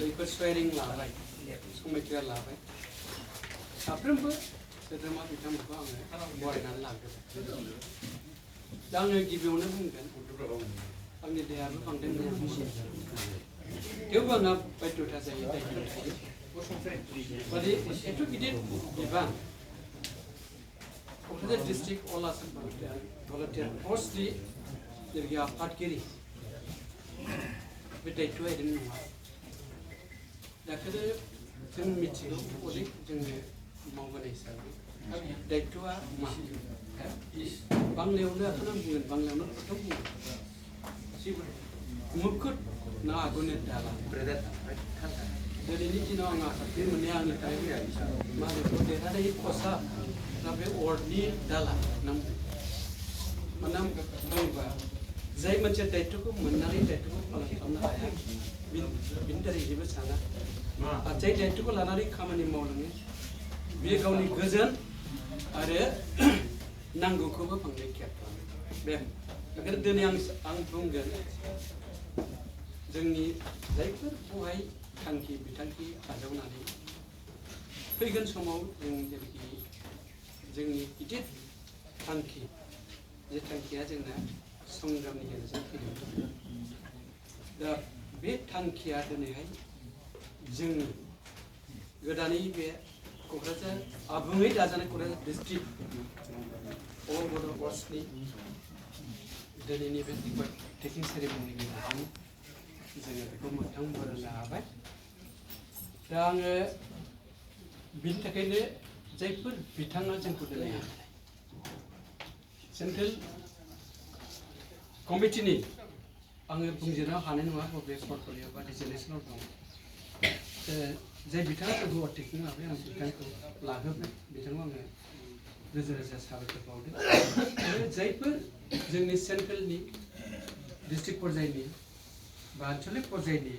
बैफोर स्वेरिं लाबाय समायखिरा लाबाय साफ्रोमबो सोद्रोमा बिथांमोनखौ आङो बरायनानै लाग्रोबाय दा आङो गिबियावनो बुंगोन आंनि देहायाबो बांद्राय मोजां थेवबो आंहा बायध'था जायो दायित्व' थायो माने एथ' गिदिर बिबान क'क्राझार डिस्ट्रिक्ट अल आसाम भलन्टियार फर्सनि जेरैखि आफादगिरि बे दायित्व'आ ओरैनो नङा दाखालि जों मिथिगौ अनेक जोङो मावबोनाय हिसाबै दायित्व'आ मा बांलायावनो आखौनो बुंगोन बांलायावनो प्रथम बुंगोन मुखुत ना आगुनि दाला दिनैनि दिनाव आं आफादगिरि मोननाया आंनि थाखाय मा होनो देरहानाय खसाब दा बे अरनि दाला नाम मानो बुङोबा जाय मानसिया दायित्व'खौ मोननानै दायित्व'खौ पालन खालामनो हाया बिनि दारै जेबो साना आरो जाय दायित्व'खौ लानानै खामानि मावलाङो बियो गावनि गोजोन आरो नांगौखौबो बांद्राय केयार खालामो बे ओंखायनो दिनै आं बुंगोन जोंनि जायफोर बहाय थांखि बिथांखि आजावनानै फैगोन समाव जों जेरैखि जोंनि गिदिर थांखि जे थांखिया जोंना संग्रामनि गेजेरजों फैदों दा बे थांखिया दिनैहाय जोंनि गोदानै बे क'क्राझार आबुङै दाजानाय क'क्राझार डिस्ट्रिक्ट अल बड' फर्सनि दिनैनि बे टेकिं सेरेमनिनि गेजेरजों जोङो बेखौ मोगथां महर होनो हाबाय दा आङो बिनि थाखायनो जायफोर बिथाङा जोंखौ दिनै सेन्ट्रेल कमिटिनि आङो बुंजोबनो हानाय नङा बबे पर्टफलिय' बा रिजर्भेसनाव दं जाय बिथाङा जोंखौ अटिकिं लाबाय आं बिथांखौ लाहोबाय बिथांखौ आङो रोजा रोजा साबायखर बावदों आरो जायफोर जोंनि सेन्ट्रेलनि डिस्ट्रिक्ट पर्यायनि बा आन्चलिक पर्यायनि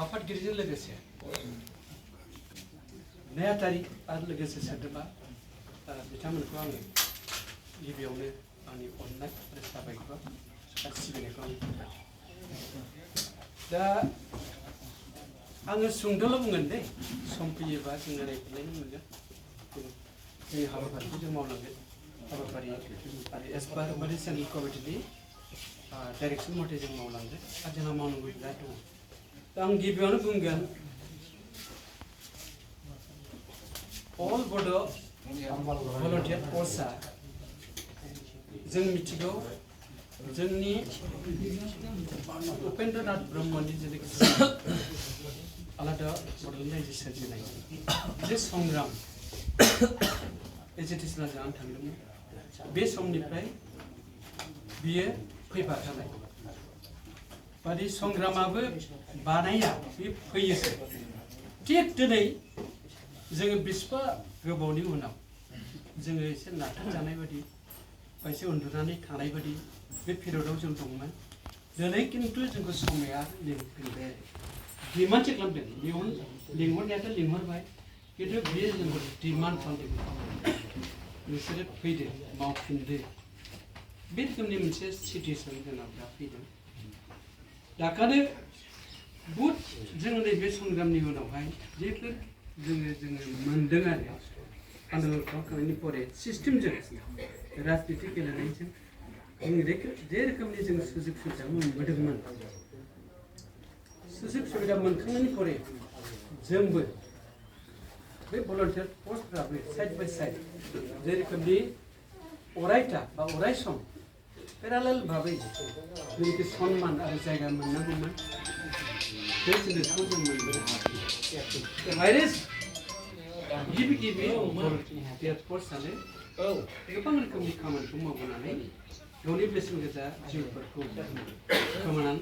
आफादगिरिजों लोगोसे नेहाथारि आरो लोगोसे सोद्रोमा बिथांमोनखौ आङो गिबियावनो आंनि अननाय आरो साबायखर आरो सिबिनायखौ आं होबाय दा आङो सुंद'ल' बुंगोन दे सम फैयोबा जोङो रायज्लायनो मोनगोन जोंनि हाबाफारिखौ जों मावलांगोन हाबाफारि आरो एस पार माने सेन्ट्रेल कमिटिनि डाइरेक्सन मथे जों मावलांगोन आरो जोंहा मावनांगौ बिराद दङ दा आं गिबियावनो बुंगोन अल बड' भलन्टियार फर्सआ जों मिथिगौ जोंनि उपेन्द्रनाथ ब्रह्मनि जेनेखि आलादा बड'लेण्ड रायजो सोरजिनाय जे संग्राम एजिटेसना जानानै थांदोंमोन बे समनिफ्राय बियो फैफाखानाय बादि संग्रामाबो बानाया बे फैयोसो थिग दिनै जोङो बिसिबा गोबावनि उनाव जोङो एसे नारथाबजानाय बादि बा एसे उन्दुनानै थानाय बादि बे पिरियडआव जों दंमोन दिनै खिन्थु जोंखौ समाया लिंफैबाय डिमान्डसो खालामदों लिंहरनायाथ' लिंहरबाय खिन्थु बेयो जोंखौ डिमान्ड खालामदों नोंसोरो फैदो मावफिनदो बे रोखोमनि मोनसे सिटुएसन जोंनाव दा फैदों दाखानो बुहुद जों नैबे संग्रामनि उनावहाय जेफोर जोङो मोनदों आरो आन्दलन खालामखांनायनि परे सिस्टेमजों राजनिति गेलेनायजों जों जे रोखोमनि जों सुजुग सुबिदा मोनबोदोंमोन सुजुग सुबिदा मोनखांनायनि परे जोंबो बे भलन्टियार फर्सफ्राबो साइड बाय साइड जे रोखोमनि अरायथा बा अराय सम पेरालेल भाबै जेनेखि सन्मान आरो जायगा मोननांगौमोन बे जिनिसखौ जों मोनबोनो हायाखै गिबि भलन्टियार फर्सआनो गोबां रोखोमनि खामानिखौ मावबोनानै गावनि बेसेन गोसा जिउफोरखौ खोमानानै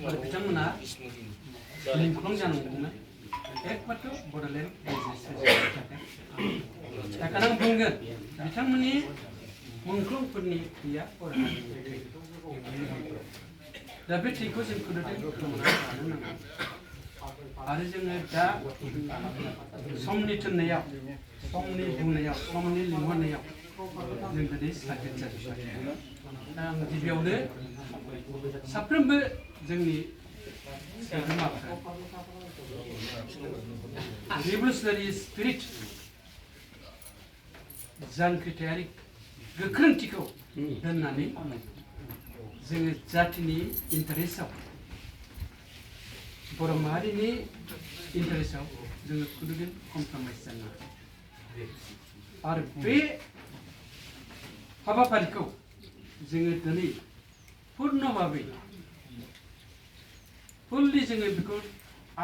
आरो बिथांमोना मुंख्लं जानांगौमोन एकमात्र बड'लेण्ड रायजो सोरजिनो थाखाय दाखाना आं बुंगोन बिथांमोननि मुंख्लंफोरनि थैया दा बे थैखौ जों खुनुदिन खोमानानै लानो नाङा आरो जोङो दा समनि थिननायाव समनि बुंनायाव समनि लिंहरनायाव जों दिनै साग्रिद जाजोब्बाय दा आं गिबियावनो साफ्रोमबो जोंनि revolutionary spirit जांख्रिथायारि गोख्रोंथिखौ दोननानै जोङो जातिनि इन्टारेस्टआव बर' माहारिनि इन्टारेस्टआव जोङो खुनुदिन कमप्रमाइज जानो आरो बे हाबाफारिखौ जोङो दिनै पूर्ण भाबै फुल्लि जोङो बेखौ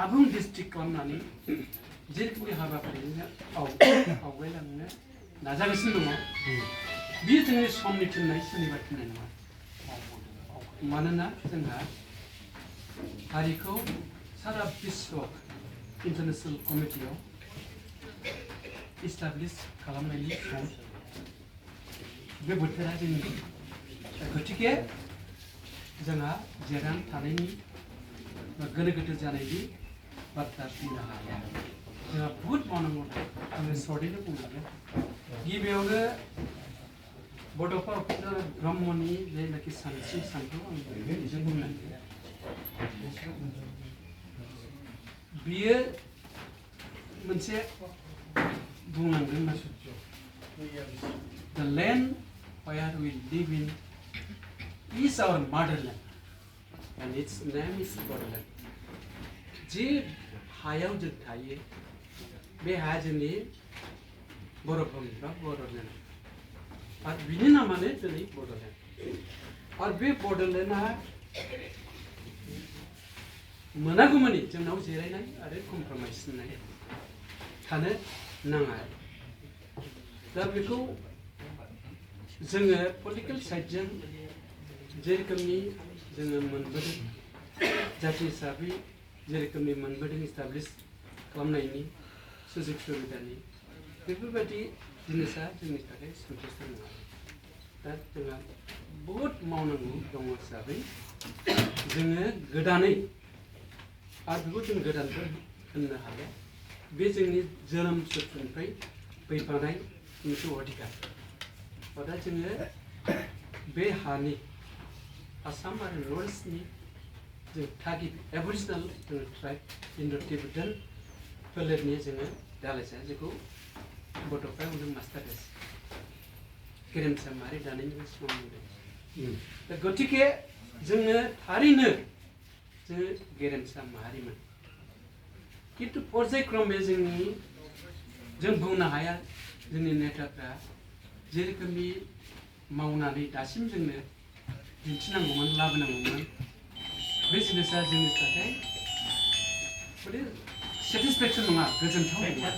आबुं डिस्ट्रिक्ट खालामनानै जेरोखोमनि हाबाफारिजों आवगायलांनो नाजागासिनो दङ बेयो जोंनि समनि थिननाय सोरनिबा थिननाय नङा मानोना जोंहा हारिखौ सारा विश्व इन्टारनेशनेल कमिटियाव इस्टाब्लिश खालामनायनि सम बे बोथोरा जोंनि गतिके जोंहा जेरां थानायनि गोनो गोथो जानायनि बाथ्रा बुंनो हाया जोंहा बुहुत मावनांगौ आङो सर्टैनो बुंलांगोन गिबियावनो बड'फा उपेन्द्र ब्रह्मनि जायनाखि सानस्रि सानथौ आं बेजों बुंनांगोन बियो मोनसे बुंलांदों the land where we live in is our motherland and its name is Borderland जे हायाव जों थायो बे हाया जोंनि बर'भूमि बा बड'लेण्ड आरो बिनि नामानो दिनै बड'लेण्ड आरो बे बड'लेण्डआ मोनागौमानि जोंनाव जिरायनाय आरो कमप्रमाइज होननाय थानो नाङा दा बेखौ जोङो पलिटिकेल साइडजों जे रोखोमनि जोङो मोनबोदों जाति हिसाबै जे रोखोमनि मोनबोदों इस्टाब्लिश खालामनायनि सुजुग सुबिदानि बेफोरबायदि जिनिसा जोंनि थाखाय सन्तुष्ट नङा दा जोंहा बहुद मावनांगौ दङ हिसाबै जोङो गोदानै आरो बेखौ जों गोदानबो होननो हाया बे जोंनि जोनोम सुथुरनिफ्राय फैफानाय मोनसे अधिकार दा जोङो बे हानि आसाम आरो नर्थ इस्टनि जों थागिबि एबरिजिनेल जोङो ट्राइब इन्ड' टिबेटान फोलेरनि जोङो दालाइसा जेखौ बड'फा बुंदों मास्टार रेस गेरेमसा माहारि दानायनिबो सिमां बुंदों दा गतिके जोङो थारैनो जोङो गेरेमसा माहारिमोन खिन्थु पर्यायक्रमे जोंनि जों बुंनो हाया जोंनि नेताफ्रा जे रोखोमनि मावनानै दासिम जोंनो दिन्थिनांगौमोन लाबोनांगौमोन बे जिनिसा जोंनि थाखाय माने सेटिसफेक्सन नङा गोजोनथाव नङा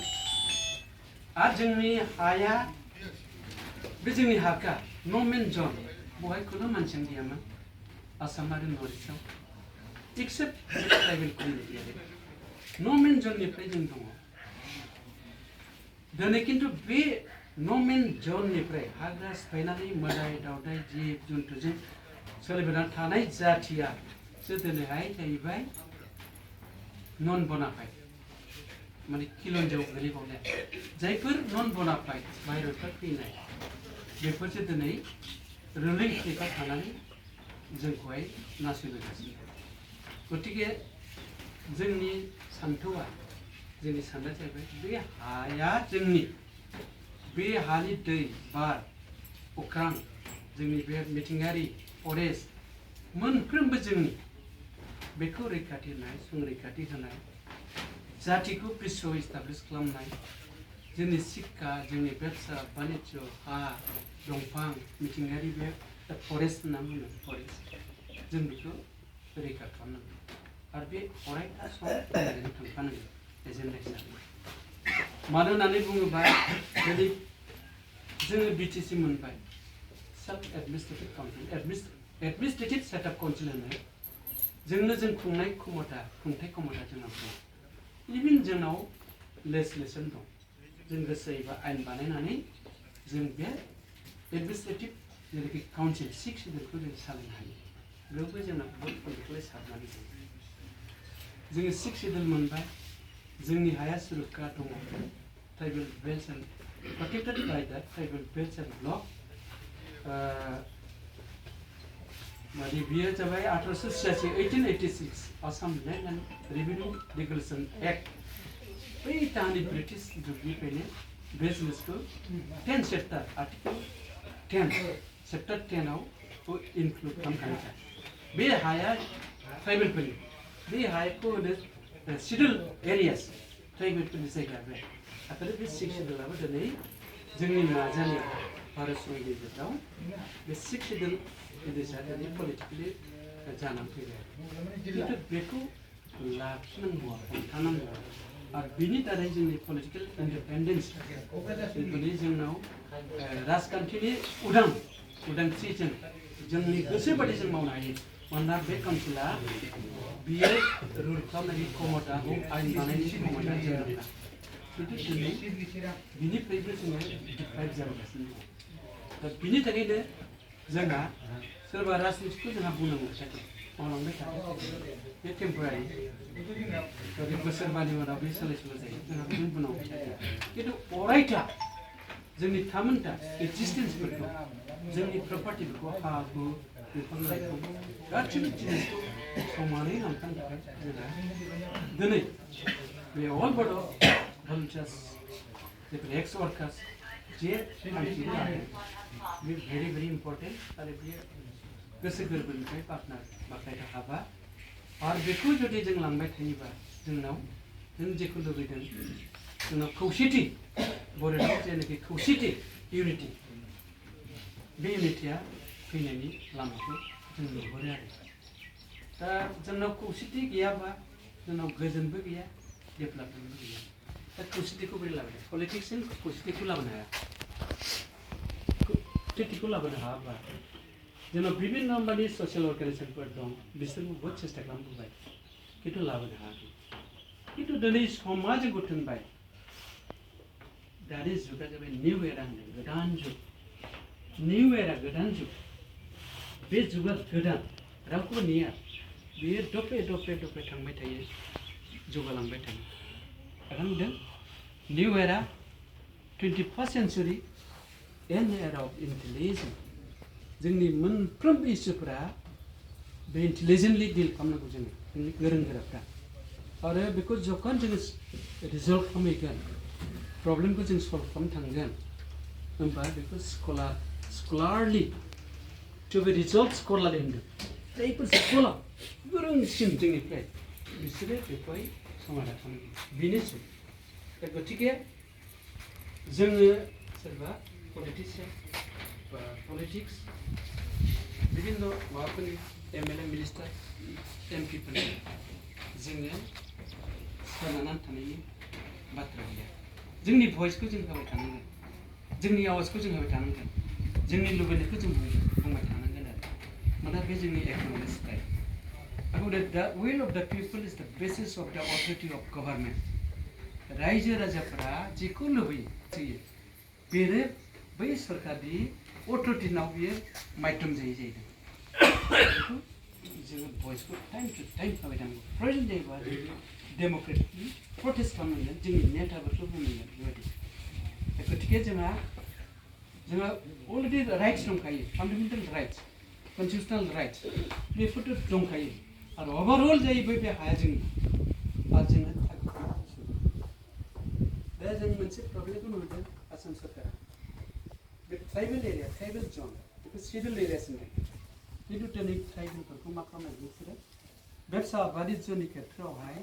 आरो जोंनि हाया बे जोंनि हाखा न' मेन जन बहाय खुनु मानसियानो गैयामोन आसाम आरो नर्थ इस्टआव एक्सेप्ट ट्राइबेल कमिउनिटि आरो न' मेन जननिफ्राय जों दङ दिनै खिन्थु बे न' मेन जननिफ्राय हाग्रा सिफायनानै मोदाय दावदाय जिब जुन्थुजों सोलिबोनानै थानाय जाथियासो दिनैहाय जाहैबाय नन बनाफाइड माने खिलन्जोआव गोलैबावनाय जायफोर नन बनाफाइड बाहेरानिफ्राय फैनाय बेफोरसो दिनै रुलिं क्लिकआव थानानै जोंखौहाय नासयबोगासिनो गतिके जोंनि सान्थौआ जोंनि साननाया जाहैबाय बे हाया जोंनि बे हानि दै बार अख्रां जोंनि बे मिथिंगायारि फरेस्ट मोनफ्रोमबो जोंनि बेखौ रैखाथि होनाय संरैखाथि होनाय जातिखौ विश्व इस्टाब्लिश खालामनाय जोंनि शिक्षा जोंनि बेबसा बानिज्य हा दंफां मिथिंगायारि बे फरेस्ट होनना बुङो फरेस्ट जों बेखौ रैखा खालामनांगौ आरो बे अरायथा सम थांफानांगौ एजेन्डा हिसाबै मानो होननानै बुङोबा दिनै जोङो बिटिसि मोनबाय self administrative council administrative setup council होनो जोंनो जों खुंथाय क्षमता जोंनाव दं इभेन जोंनाव लेजिस्लेसन दं जों गोसो जायोबा आयेन बानायनानै जों बे एडमिनिस्ट्रेटिभ जेरैखि काउन्सिल 6 सिडिउलखौ जों सालायनो हायो बेयावबो जोंना बहुत पलिटिकेलाइज हाबनानै दं जोङो 6 सिडिउल मोनबाय जोंनि हाया सुरक्षा दङ tribal belt and protected by the tribal belts and block माने बियो जाबाय 1886 Assam land and revenue regulation act बै टानि ब्रिटिश जुगनिफ्रायनो बे जिनिसखौ 10 चेप्टार आर्टिकल 10 चेप्टार 10 आव इनक्लुड खालामखानाय बे हाया ट्राइबेलफोरनि बे हायाखौ होनो शिड्युल एरियास ट्राइबेलफोरनि जायगा बे आरो बे 6 शिड्युलाबो दिनै जोंनि नाजानायाव भारत सरकारनि गेजेराव बे 6 शिड्युल एरियासा दिनै पलिटिकेलि जानानै फैबाय खिन्थु बेखौ लाखिनांगौआ हमथानांगौ आरो बिनि दारै जोंनि पलिटिकेल इन्डिपेन्डेन्स दिनै जोंनाव राजखान्थिनि उदांस्रिजों जोंनि गोसो बायदि जों मावनो हायो मानोना बे काउन्सिला बियो रुल खालामनायनि क्षमता आयेन बानायनायनि क्षमता जोंना खिन्थु दिनै बिनिफ्रायबो जोङो डिप्राइभ जाबोगासिनो दं दा बिनि थाखायनो जोंहा सोरबा राजनितिखौ जोंहा बुंनांगौ खोथाखौ मावलांबाय थादों बे टेम्परारि बे बोसोरबानि उनाव बे सोलाय सोल' जायो जोंहा बेखौनो बुंनांगौ खिन्थु अरायथा जोंनि थामोनथा एक्जिस्टेन्सफोरखौ जोंनि प्रपार्टिफोरखौ हा हु बिफां लाइफां गासैबो जिनिसखौ समानै लांफानो थाखाय जोंहा दिनै बे अल बड' भलुन्टियार्स जेफोर एक्स वार्कार्स जे थांखि लादों बे भेरि भेरि इम्पर्टेन्ट आरो बेयो गोसो गोरबोनिफ्राय बाख्नायनो हाबा आरो बेखौ जुदि जों लांबाय थायोबा जोंनाव जों जेखौ लुबैदों जोंनाव खौसेथि बर'आव जेनाखि खौसेथि इउनिटि बे इउनिटिया फैनायनि लामाखौ जों नुहुरो आरो दा जोंनाव खौसेथि गैयाबा जोंनाव गोजोनबो गैया डेभेलपमेन्टबो गैया दा खौसेथिखौ बोरै लाबोनो पलिटिक्सजों खौसेथिखौ लाबोनो हाया खौसेथिखौ लाबोनो हायाबा जोंनाव बिभिन्न माने ससियेल अर्गानाइजेसनफोर दं बिसोरबो बहुद सेस्था खालामबोबाय खिन्थु लाबोनो हायाखै खिन्थु दिनै समा जोंखौ थिनबाय दानि जुगा जाबाय निउ एरा होननाय गोदान जुग निउ एरा गोदान जुग बे जुगा गोदान रावखौबो नेया बेयो दफे दफे दफे थांबाय थायो जौगालांबाय थायो बेखायनो बुंदों निउ एरा 21st Centauri an era of intelligence जोंनि मोनफ्रोमबो इस्युफोरा बे इन्टेलिजेन्टलि डिल खालामनांगौ जोङो जोंनि गोरों गोराफ्रा आरो बेखौ जखन जोङो रिजल्भ खालामहैगोन प्रब्लेमखौ जों सल्भ खालामनो थांगोन होमबा बेखौ स्कलारलि टु बे रिजल्भ स्कलारलि होनदों जायफोर स्कलार गोरोंसिन जोंनिफ्राय बिसोरो बेखौहाय समाधान खालामगोन बेनोसै दा गतिके जोङो सोरबा पलिटिसियान बा पलिटिक्स बिभिन्न माबाफोरनि एमएलए मिनिस्टार एमपिफोरनि जोङो सोनारनानै थानायनि बाथ्रा गैया जोंनि भइसखौ जों होबाय थानांगोन जोंनि आवाजखौ जों होबाय थानांगोन जोंनि लुबैनायखौ जों बुंबाय थानांगोन आरो मानोना बे जोंनि इक'नमिक राइट दा will of the people is द बेसिस अफ द अथरिटि अफ गभर्नमेन्ट रायजो राजाफोरा जेखौ लुबैयो बेनो बै सरकारनि अथरिटिनाव बियो माध्यम जायो जाहैदों जोङो भइसखौ टाइम टु टाइम होबाय थानांगौ प्रयजन जायोबा डेम'क्रेटिकलि प्रटेस्ट खालामनांगोन जोंनि नेताफोरखौ बुंनांगोन बेबायदि गतिके जोंहा अलरेडि राइट्स दंखायो फान्डामेन्टेल राइट्स कन्स्टिटिउसनेल राइट्स बेफोरथ' दंखायो आरो अभारअल जाहैबाय बे हाया जोंनि आरो जोङो दा जों मोनसे प्रब्लेमखौ नुदों आसाम सरकारा बे ट्राइबेल एरिया ट्राइबेल जन बेखौ शिड्युल एरियास होनदों खिन्थु दिनै ट्राइबेलफोरखौ मा खालामनाय बिसोरो बेबसा बानिज्यनि खेथ्रआवहाय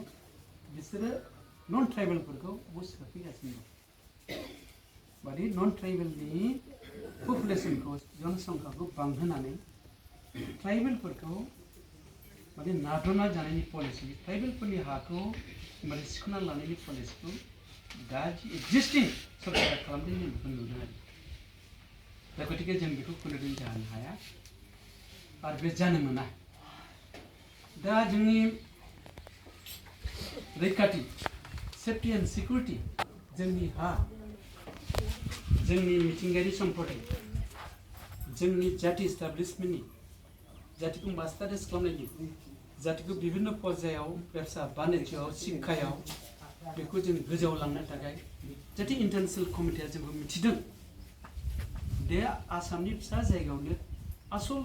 बिसोरो नन ट्राइबेलफोरखौ सोफैगासिनो दं माने नन ट्राइबेलनि पपुलेसनखौ जनसंख्याखौ बांहोनानै ट्राइबेलफोरखौ माने नादना जानायनि पलिसि ट्राइबेलफोरनि हाखौ माने सिख'ना लानायनि पलिसिखौ दा एक्जिस्टिं सरकारा खालामदों जों बेखौ नुदों आरो दा गतिके जों बेखौ खुनुदिन जानो हाया आरो बे जानो मोना दा जोंनि रैखाथि सेफ्टि एन्ड सिकिउरिटि जोंनि हा जोंनि मिथिंगायारि सम्पति जोंनि जाति इस्टाब्लिशमेन्टनि जातिखौ मास्टाराइज खालामनायनि जातिखौ बिभिन्न पर्यायाव बेबसा बानिज्यआव शिक्षायाव बेखौ जों गोजौआव लांनो थाखाय जाहाथे इन्टारनेसनेल कमिटिया जोंखौ मिथिदों बे आसामनि फिसा जायगायावनो आसल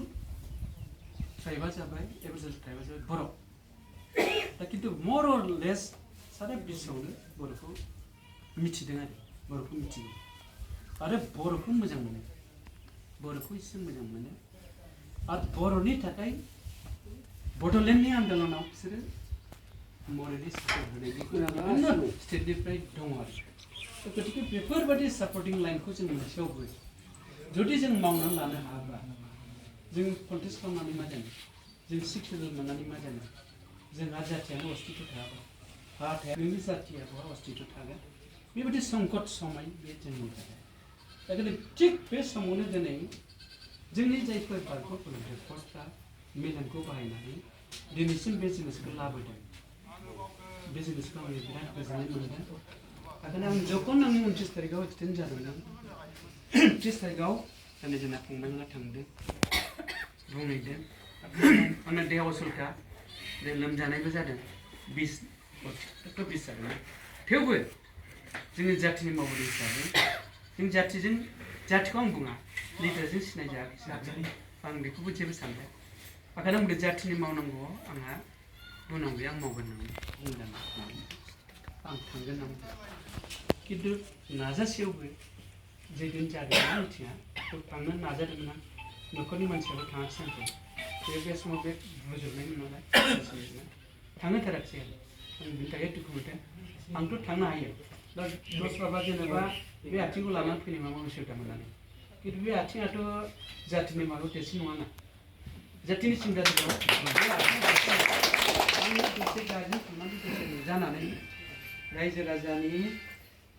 ट्राइबा जाबाय एबेरेज ट्राइबा जाबाय बर' दा किन्तु मर अर लेस सारा बिसावनो बर'खौ मिथिदों आरो बर'खौ मिथिगौ आरो बर'खौ मोजां मोनो बर'खौ एसे मोजां मोनो आरो बर'नि थाखाय बड'लेण्डनि आन्दलनाव बिसोरो मरेलि सापर्ट होनायनि स्टेटनिफ्राय दङ आरो गतिके बेफोरबायदि सापर्टिं लाइनखौ जों मोनसेयावबो जुदि जों मावनानै लानो हायाबा जों कन्टेस्ट खालामनानै मा जानो जों 6 सेड्युल मोननानै मा जानो जोंहा जाथियानो अस्तित्व थायाबा हा थाया नोंनि जाथिया बहा अस्तित्व थागोन बेबायदि संकट समय बे जोंनि थाखाय दा ओंखायनो थिग बे समावनो दिनै जोंनि जायफोर भारत भलुन्टियार फर्सफ्रा मेलेमखौ बाहायनानै दिनैसिम बे जिनिसखौ लाबोदों बे जिनिसखौ आं बिराद गोजोननाय मोनदों ओंखायनो आं जखन आंनि 29 तारिखआव एक्सिडेन्ट जादोंमोन 30 तारिखआव दिनै जोंना फंबायमोना थांदों बुंहैदों आंना देहा असुखा बे लोमजानायबो जादों 20 जादों थेवबो जोंनि जाथिनि मावगिरि हिसाबै जों जाथिखौ आं बुङा लिडारजों सिनायजायाखै आं बेखौबो जेबो सानबाय ओंखायनो आं बे जाथिनि मावनांगौआव आंहा बुंनांगौ आं मावगोन होननानै आं थांगोन होनना खिन्थु नाजासेयावबो जेदिन जागोन मिथिया थांनो नाजादोंमोन आं न'खरनि मानसियाबो थाङाखिसै आंखौ बे समाव बे बुजुर्गनायमोन नालाय थांनो थाराखिसै आं बिनि थाखाय दुखु मोनदों आंथ' थांनो हायो दा दस्राबा जेनेबा बे आथिंखौ लानानै फैनाय माबा उसुबिदा मोननानै खिन्थु बे आथिङाथ' जाथिनि माबायाव देरसिन नङाना जातिनि सिंगा आंनि दसे गायजों थांनानै दसे जानानै रायजो राजानि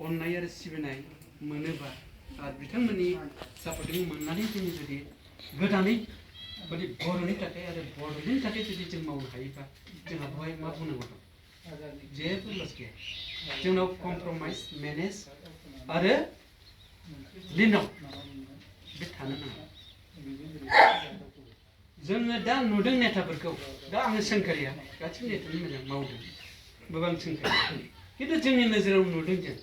अननाय आरो सिबिनाय मोनोबा आरो बिथांमोननि सापर्टिं मोननानै जोंनि जुदि गोदानै बायदि बर'नि थाखाय आरो बर'नि थाखाय जुदि जों मावनो हायोबा जोंहा बेवहाय मा बुंनांगौ दं जेबो लस गैया जोंनाव कमप्रमाइज मेनेज आरो लिनाव बे थानो नाङा जोङो दा नुदों नेताफोरखौ दा आङो सोंखारिया गासिबो नेतानि मोजां मावदों गोबां सोंखारिया खिन्थु जोंनि नोजोराव नुदों जों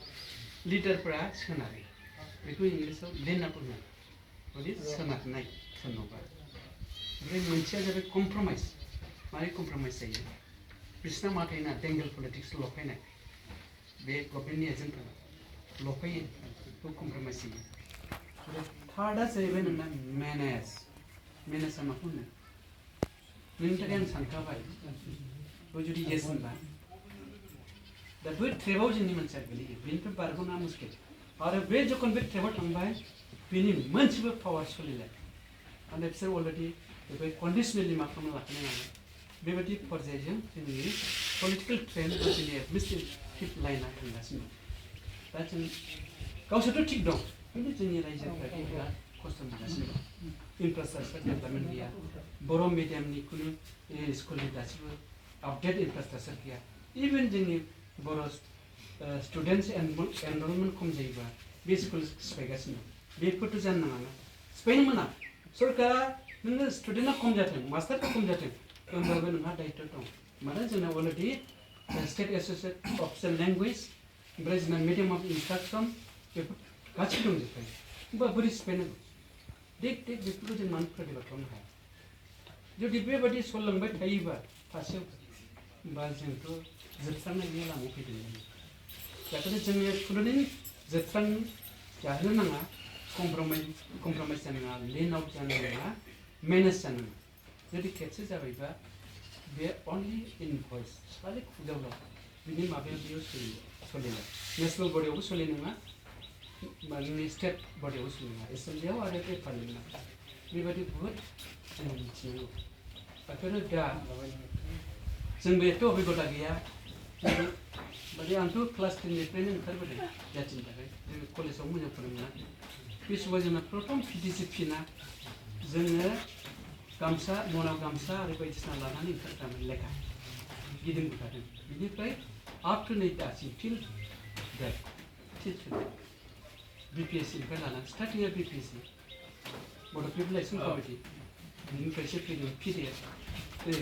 लिडारफोरा सोनारो बेखौ इंलिसाव लिना बुङो माने सोनारनाय सोरनावबा ओमफ्राय मोनसेया जाबाय कमप्रमाइज मारै कमप्रमाइज जायो बिसिना मा थायोना डेंगेल पलिटिक्स लफायनाय बे गभर्नमेन्टनि एजेन्टफोरा लफायो बेखौ कमप्रमाइज जायो आरो थार्डआ जाहैबाय नोंना मेनेजआ माखौ होनो नोंनि थाखाय आं सानखाबाय बे जुदि येस होनबा दा बे ट्रेबाव जोंनि मानसिया गोलैयो बेनिफ्राय बारग'ना मुस्किल आरो बे जखन बे ट्रेबाव थांबाय बेनि मोनसेबो पावार सोलिला माने बिसोर अलरेडि बे कन्डिसनेलि मा खालामना लाखानाय नालाय बेबायदि फर्जायजों जोंनि पलिटिकेल ट्रेन बा जोंनि एडमिनिस्ट्रेटिभ लाइना थांगासिनो दा जों गावसोरथ' थिग दं खिन्थु जोंनि रायजोफ्रा बिराद खस्थ' मोनगासिनो दं इनफ्रास्ट्राक्चार डेभेलपमेन्ट गैया बर' मिडियामनि खुनु स्कुलनि दासिमबो आपडेट इनफ्रास्ट्राक्चार गैया इभेन जोंनि बर' स्टुडेन्टस एनरलमेन्ट खम जायोबा बे स्कुल सिफायगासिनो दं बेफोरथ' जानो नाङा सिफायनो मोना सरकारा नोङो स्टुडेन्टआ खम जाथों मास्टारफ्रा खम जाथों होनबाबो नोंहा दायित्व दं मानो जोंना already state associate official language ओमफ्राय जोंना मिडियाम अफ इन्सट्राक्सन बेफोर गासिबो दंजोबखायो होमबा बोरै सिफायनांगौ देख बेफोरखौ जों मानो प्रतिबाद खालामनो हाया जुदि बेबायदि सलिलांबाय थायोबा फारसेयाव होमबा जोंथ' जोबस्रांनायनि लामायाव फैदों बेखायनो जोङो खुनुदिन जोबस्रां जाहोनो नाङा कमप्रमाइज जानो नाङा लिन आउट जानो नाङा मेनेज जानो नाङा जुदि खेबसे जाबायबा बे अनलि इन भइस खालि खुगावल' बिनि माबायाव बेयाव सोलिला नेसनेल बडियावबो सोलिनो नङा जोंनि स्टेट बडियावबो सोलिनो नङा एसेम्ब्लियाव आरो बे पार्लियामेन्टआव बेबायदि बुहुद जों मिथिनांगौ बेखायनो दा जोंबो एथ' अभिगता गैया माने आंथ' क्लास 10निफ्रायनो ओंखारबोदों जाथिनि थाखाय जों कलेजाव मोजां फोरोंना बे समाव जोंना प्रथम पिटिसि फिना जोङो गामसा मनाव गामसा आरो बायदिसिना लानानै ओंखारखामोन लेखा गिदिंबोखादों बिनिफ्राय आप टु नै दासिम टिल बिपिएससिनिफ्राय लानानै स्टार्टिंआ बिपिएससि बड' पिपुलेसन कमिटि बिनिफ्रायसो फैदों पिडिएफ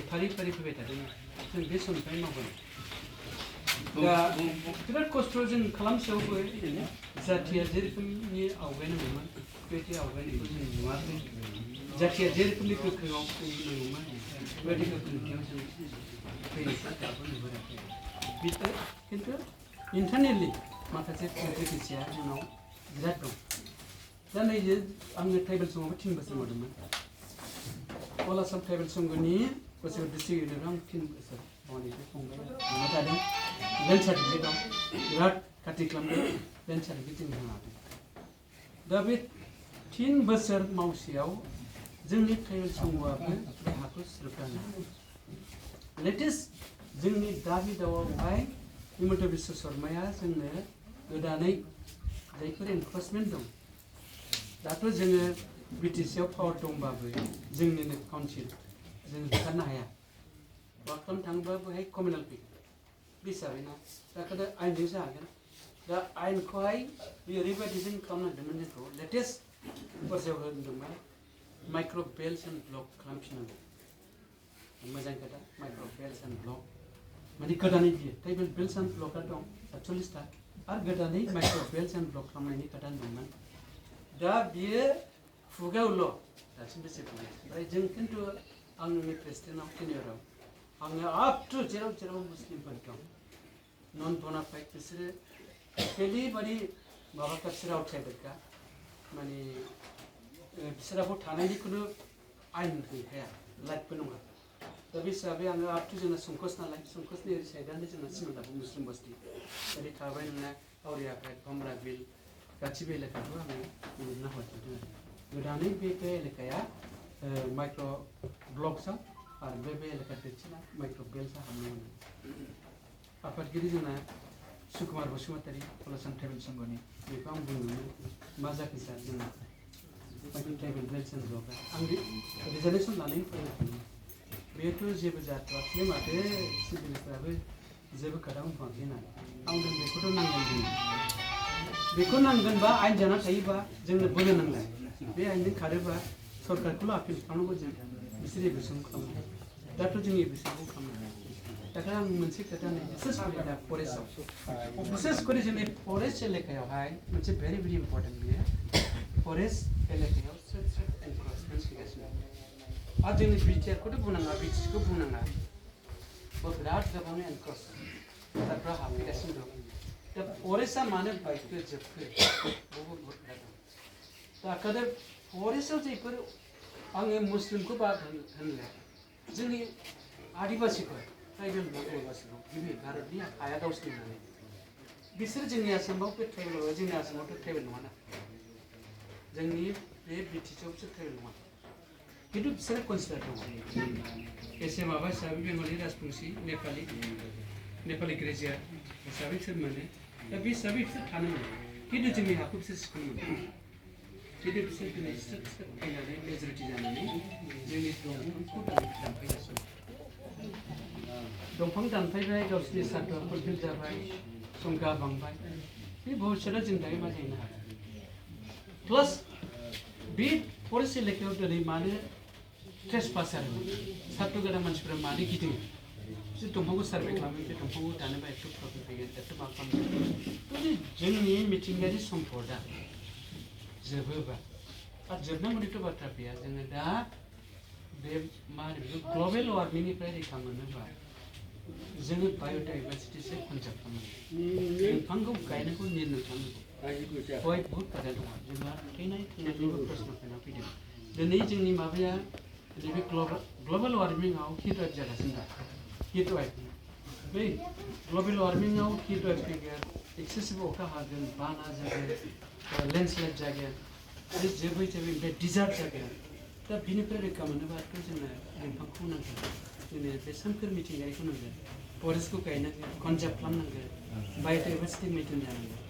फारि फारि फैबाय थादों जों बे समनिफ्राय मावबोनाय दा बिराद खस्थ' जों खालामसेयावबो जाथिया जे रोखोमनि आवगायनांगौमोन बेबायदि आवगायनायखौ जों नुवाखै जाथिया जे रोखोमनि गोख्रोङाव फैनांगौमोन बेबायदि गोख्रोंथियाव जों फैनायखौ दाबो नुबोआखै बेफोर खिन्थु इन्टारनेटलि माखासे कमप्लिकेसिया जोंनाव बिराद दं दा नैजे आङो ट्राइबेल संआवबो 3 बोसोर मावदोंमोन अल आसाम ट्राइबेल संघनि गसाइगाव डिस्ट्रिक्ट इउनिटआव आं 3 बोसोर मावनायखौ फंबाय मोननो जादों लेन्ड सार्टिफिकेट दं बिराद खाथि खालामदों लेन्ड सार्टिफिकेट जों होनो हादों दा बे 3 बोसोर मावसेयाव जोंनि ट्राइबेल संघआबो बे हाखौ सुरक्षानो लेटेस्ट जोंनि दाबि दावावहाय हिमन्त बिश्व शर्माया जोंनो गोदानै जायफोर एनफर्समेन्ट दं दाथ' जोङो बिटिसिआव पावार दंबाबो जोंनिनो काउन्सिल जों होखारनो हाया मा खालामनो थाङोबा बेहाय कमिउनाल पिक हिसाबैना दा खोथा आइनजोंसो हागोन दा आइनखौहाय बे ओरैबायदि जों खालामनांदोंमोन जोंखौ लेटेस्ट खरसायाव होदोंमोन माइक्र' बेल्स एन्ड ब्लक खालामफिननांगौ मोजां खोथा माइक्र' बेल्स एन्ड ब्लक माने गोदानै बियो ट्राइबेल बेल्स एन्ड ब्लकआ दं 47टा आरो गोदानै माइक्र' बेल्स एन्ड ब्लक खालामनायनि खोथा दंमोन दा बियो खुगायावल' दासिमबो जेबो ओमफ्राय जों खिन्थु आंनि प्रेसिडेन्टआव टेनियराव आङो आप टु जेराव जेराव मुस्लिमफोर दं नन बनाफाइड बिसोरो ओरैबायदि माबाखा बिसोर आउटसाइडारखा माने बिसोराबो थानायनि खुनु आइन गैखाया लाइटबो नङा दा बे हिसाबै आङो आप टु जोंना संकस नालाय संकसनि ओरै साइडआनो जोंना सिमलाबो मुस्लिम बस्ति ओरै थाबाय नोंना आवरियाफाइड भमरा बिल गासिबो एलेकाखौ आङो लिरना हरजोबदों गोदानै बे एलेकाया माइक्र' ब्लक्सआव आरो बे एलेका देरसिना माइक्र' बेल्सआव हाबनो मोनो आफादगिरि जोंना सुकुमार बसुमतारी अल आसाम ट्राइबेल संघनि बेखौ आं बुंदोंमोन मा जाखो सार जोंना माइक्र' ट्राइबेल बेल्स एन्ड ब्लकआ आं रिजार्भेसन लानायनि फरायदोंमोन बेथ' जेबो जाथ'वाखै माथो सिभिलफ्राबो जेबो खोथा बुंथ'वाखै होननानै आं बेखौथ' नांगोन जों बेखौ नांगोनबा आइन जाना थायोबा जोंनो बोलो नांला बे आइनजों खारोबा सरकारखौल' आपिल खालामनांगौ जों बिसोर एबिसन खालामो दाथ' जों एबिसनखौ खालामनो हाया दाखाय आं मोनसे खोथा नै बिसेस करे दा फरेस्टआव बिसेस करे जोंनि फरेस्ट एलेकायावहाय मोनसे भेरि भेरि इम्पर्टेन्ट बेयो फरेस्ट एलेकायाव सोर सोर एनफर्समेन्ट सोलिगासिनो आरो जोंनि बिटिआरखौथ' बुंनाङा बिटिसिखौ बुंनाङा बिराद गोबांनो एनफर्समेन्टफ्रा हाबफैगासिनो दं दा फरेस्टआ मानो बाइकखौ जोबखो बहुद खोथा दं दा ओंखायनो फरेस्टआव जायफोर आङो मुस्लिमखौ बाद होनले जोंनि आदिबासिफोर ट्राइबेल आदिबासिखौ गिबि भारतनि हाया गावसिनि होननानै बिसोर जोंनि आसामाव बे ट्राइबेल जोंनि आसामावथ' ट्राइबेल नङाना जोंनि बे बिटिसिआव बिसोर ट्राइबेल नङा खिन्थु बिसोरो कनसिडार दङ एसे माबा हिसाबै बेंगलि राजबंसि नेपालि ग्रेजुवेट हिसाबै बिसोर मोनो दा बे हिसाबै बिसोर थानो मोनो खिन्थु जोंनि हाखौ बिसोर सिखोनो मोनो खिन्थु बिसोर दिनै स्रोद स्रोद फैनानै मेजरिटि जानानै जोंनि दंफांखौ दानफायगासिनो दंफां दानफायबाय गावसोरनि सार्थ फुलफिल जाबाय संख्या बांबाय बे भबिष्यतआव जों दायो मा जाहैनो हागोन प्लास बे फरेस्ट एलेकायाव दिनै मानो ट्रेसपास जादोंमोन सार्थ गोनां मानसिफ्रा मानो गिदिङो बिसोर दंफांखौ सार्भे खालामो बे दंफांखौ दानोबा एथ' प्रफिट फैगोन एथ' मा खालामगोन जोंनि मिथिंगायारि सम्पदा जोबोबा आरो जोबनांगौनिथ' बाथ्रा गैया जोङो दा बे मा होनो बेखौ ग्लबेल वार्मिंनिफ्राय रैखा मोनोबा जोङो बाय'डाइभारसिटिसो कनजार्भ खालामनांगौ दंफांखौ गायनांगौ निर्णय खालामनांगौ गय बहुद खोथा दङ जोंहा थैनाय थांनायनिबो प्रश्न फैना फैदों दिनै जोंनि माबाया नैबे ग्लबेल वार्मिंआव हिट वेभ जागासिनो दं हिट वेभ बै ग्लबेल वार्मिंआव हिट वेभ फैगोन एक्सेसिभ अखा हागोन बाना जागोन लेन्डस्लाइड जागोन आरो जोबै जोबै ओमफ्राय डिजार्ट जागोन दा बिनिफ्राय रैखा मोनोबाथ' जोंनो दंफांखौ नांगोन जोंनो बे सोमखोर मिथिंगायारिखौ नांगोन फरेस्टखौ गायनांगोन कनजार्भ खालामनांगोन बाय'डाइभारसिटि मेइन्टेन जानांगोन